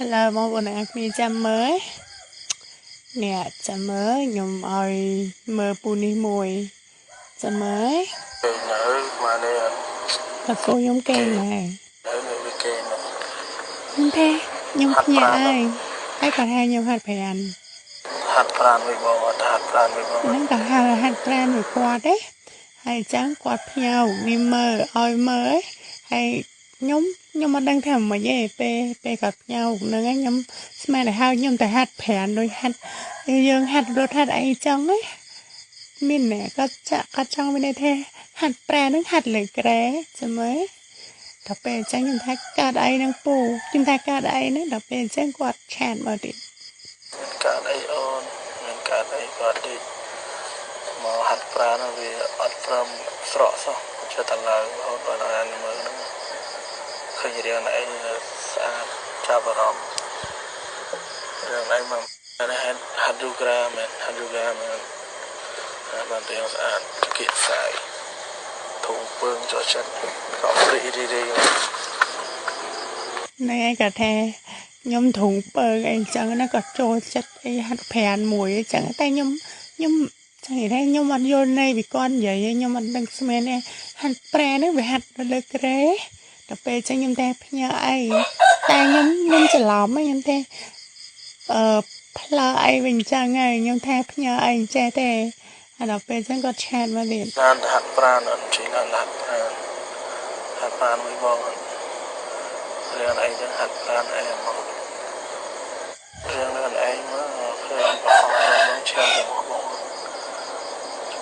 Hello បងប្អូនទាំងអស់គ្នាចាំមើលនេះចាំមើលខ្ញុំឲ្យមើលពូនេះមួយចាំមើល គេនៅមកនេះ តើសួរខ្ញុំគេងដែរ នៅវាគេនៅ ខ្ញុំទេខ្ញុំភ្ញាក់ហើយហើយគាត់ហៅខ្ញុំហាត់ប្រាណ ហាត់ប្រាណវិញបងអត់ហាត់ប្រាណវិញបង ហ្នឹងក៏ហៅហាត់ប្រាណមួយគាត់ទេហើយអញ្ចឹងគាត់ផ្ញើនេះមើលឲ្យមើលហើយខ្ញុំអត់ដឹងថាមិនទេពេលគាត់ផ្ញើហ្នឹងខ្ញុំស្មានតែហៅខ្ញុំទៅហាត់ប្រាណដូចហាត់យើងហាត់រត់ហាត់អីចឹងណាមានអ្នកគាត់ចាក់គាត់ចង់មានន័យថាហាត់ប្រាណហ្នឹងហាត់លើក្រែចាំមើលដល់ពេលអញ្ចឹងខ្ញុំថាកើតអីហ្នឹងពូខ្ញុំថាកើតអីហ្នឹងដល់ពេលអញ្ចឹងគាត់ឆាតមកទៀត មានកើតអីអូនមានកើតអីគាត់តិចមកហាត់ប្រាណវាអត់ព្រមស្រកសោះចិត្តតែឡើងរហូតដល់អានមើលហ្នឹងឃើញរឿងអីស្អាតចាប់អារម្មណ៍រឿងអីមកហាត់ហាត់យូក្រាមែនហាត់យូក្រាមែនបានទាំងស្អាតគៀកសាយធំពើងចោះចិត្តក៏រីរីរី ណែគាត់ថាខ្ញុំធុងពើងអីចឹងណាក៏ចូលចិត្តអីហាត់ប្រាណមួយអីចឹងតែខ្ញុំចង់និយាយថាខ្ញុំអត់យល់ន័យពីគាត់និយាយខ្ញុំអត់ដឹងស្មានទេហាត់ប្រាណហ្នឹងវាហាត់នៅលើក្រែដល់ពេលចឹងខ្ញុំតែផ្ញើអីតែខ្ញុំច្រឡំខ្ញុំថាអឺផ្លើអីវិញចឹងហើយខ្ញុំថាផ្ញើអីចេះទេហើយដល់ពេលចឹងគាត់ឆាតមកទៀត ឡានទៅហាត់ប្រាណអត់ជិះឡានហាត់ប្រាណហាត់ប្រាណមួយបងរឿងអីចឹងហាត់ប្រាណអីមករឿងរឿងអីមកឃើញបោះបងឈាមរបស់បង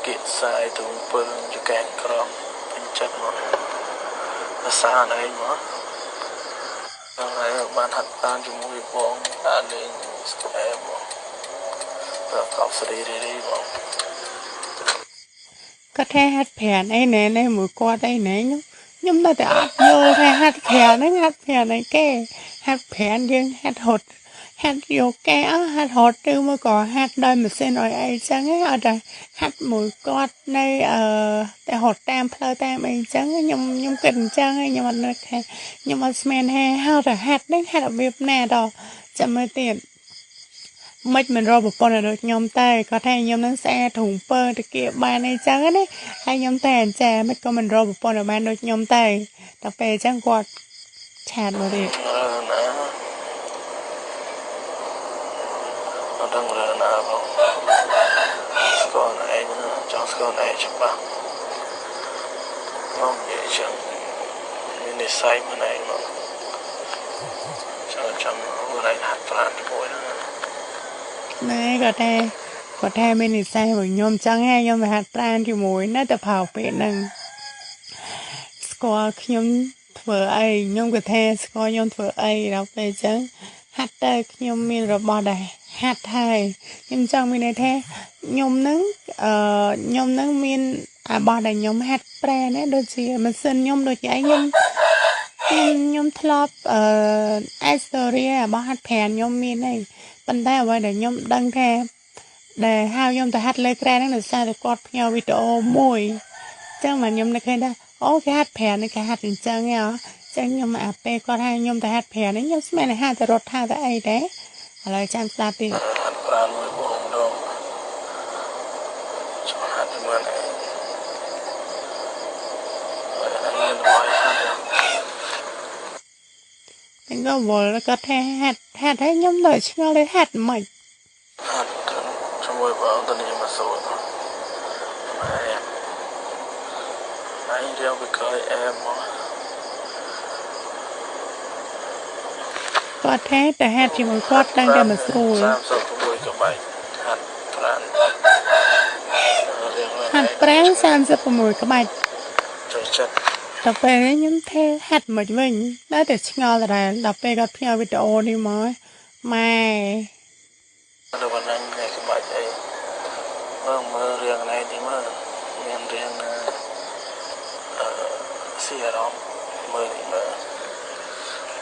គៀកសាយទូពើងចកែក្រមពេញចិត្តមកភាសាអីមកហ្នឹងហើយបានហាត់ប្រាណជាមួយបងអាលេងស្កែបងប្រកបស្រីរីរីបង គាត់ថាហាត់ប្រាណអីណែណែមួយគាត់អីណែខ្ញុំនៅតែអត់យល់ថាហាត់ប្រាណហ្នឹងហាត់ប្រាណអីគេហាត់ប្រាណយើងហាត់រត់ហាត់យូហ្គាហាត់រត់ឬមកក៏ហាត់ដោយម៉ាស៊ីនអីអីចឹងអត់តែហាត់មួយគាត់នៅអឺតែរត់តាមផ្លូវតាមអីចឹងខ្ញុំគិតអញ្ចឹងខ្ញុំអត់នឹកថាខ្ញុំអត់ស្មានថាហៅតែហាត់ហ្នឹងហាត់របៀបណាដល់ចាំមើលទៀតមិនមិនរកប្រពន្ធឲ្យដូចខ្ញុំតែគាត់ថាខ្ញុំនឹងស្អាតធុងពើតាគៀបានអីចឹងណាហើយខ្ញុំតែអញ្ចាមិនក៏មិនរកប្រពន្ធឲ្យបានដូចខ្ញុំតែដល់ពេលអញ្ចឹងគាត់ឆាតមកទៀត រឿងណាអត់ដឹងរឿងណាបងស្គាល់ឯងចង់ស្គាល់ឯងច្បាស់បងនិយាយចឹងមាននិស័យមិនឯងមកចង់ខ្លួនឯងហាត់ប្រាណជាមួយហ្នឹង ណែគាត់ថាមាននិស័យរបស់ខ្ញុំចឹងហើយខ្ញុំទៅហាត់ប្រាណជាមួយនៅតែផៅពេលហ្នឹងស្គាល់ខ្ញុំធ្វើអីខ្ញុំក៏ថាស្គាល់ខ្ញុំធ្វើអីដល់ពេលចឹងហាត់ទៅខ្ញុំមានរបស់ដែរហាត់ហើយខ្ញុំចង់មានន័យថាខ្ញុំនឹងអឺខ្ញុំនឹងមានអារបស់ដែលខ្ញុំហាត់ប្រាណណាដូចជាម៉ាស៊ីនខ្ញុំដូចជាអីខ្ញុំធ្លាប់អឺអេស្តូរីរបស់ហាត់ប្រាណខ្ញុំមានហើយប៉ុន្តែអ្វីដែលខ្ញុំដឹងថាដែលហៅខ្ញុំទៅហាត់លើក្រែហ្នឹងដោយសារតែគាត់ផ្ញើវីដេអូមួយអញ្ចឹងមកខ្ញុំនឹកឃើញថាអូគេហាត់ប្រាណនេះគេហាត់អញ្ចឹងហ៎អញ្ចឹងខ្ញុំអាពេលគាត់ហៅខ្ញុំទៅហាត់ប្រាណនេះខ្ញុំស្មានតែហាត់តែរត់ហាត់តែអីទេឥឡូវចាំស្ដាប់ទៀត ហាត់ប្រាណមួយបងម្ដងចង់ហាត់ជាមួយឯងហើយមានរបស់ឲ្យហាត់ តែក៏វល់គាត់ថាហាត់ហាត់ហើយខ្ញុំនៅឆ្ងល់ទេហាត់មិន ហាត់ជាមួយបងទៅនេះមកសួរម៉ែឯងរៀងពីក្រោយអែមមក គាត់ថាតែហាត់ជាមួយគាត់ដឹងតែមិនស្រួល 36ក្បាច់ហាត់ប្រាណរឿង ហាត់ប្រាណ36ក្បាច់ ចូលចិត្ត ដល់ពេលនេះខ្ញុំថាហាត់មិនវិញនៅតែឆ្ងល់ដដែលដល់ពេលគាត់ផ្ញើវីដេអូនេះមកម៉ែ ដល់ប៉ុណ្ណឹងឯក្បាច់អីមើលមើលរឿងណែទីមើលមានរឿងអឺស៊ីអារម្មណ៍មើលទីមើល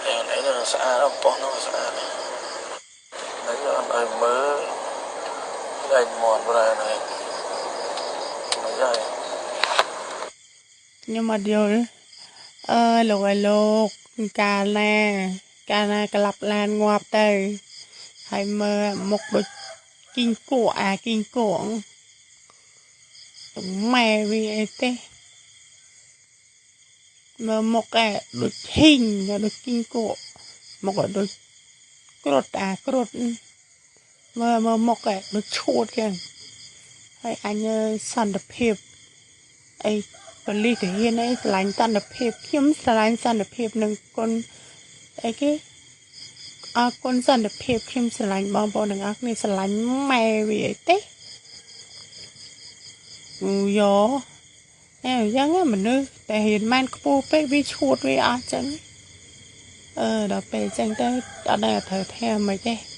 រឿងអីនោះស្អាតអប៉ុសនោះស្អាតនេះអត់ឲ្យមើលឯងមន់ប្រែនេះមិនហើយ ខ្ញុំអត់យល់អើយលោកអើយលោកកាលណា កាលណាក្លាប់ឡានងាប់ទៅហើយមើលមុខដូចគីងគក់អាគីងគក់ម៉ែវាអីទេមើលមុខឯដូចហ៊ីងដូចគីងគក់មុខដូចគ្រុតអាគ្រុតមើលមើលមុខឯដូចឈួតចឹងហើយអញសន្តិភាពអីប៉ូលីសទាហានអីស្រឡាញ់សន្តិភាពខ្ញុំស្រឡាញ់សន្តិភាពនឹងគុណអីគេអរគុណសន្តិភាពខ្ញុំស្រឡាញ់បងប្អូនទាំងអស់គ្នាស្រឡាញ់ម៉ែវាអីទេយោអែយ៉ាងណាមនុស្សតែហ៊ានម៉ានខ្ពស់ពេកវាឈួតវាអស់ចឹងអឺដល់ពេលចឹងទៅអត់ដឹងត្រូវធ្វើម៉េចទេ។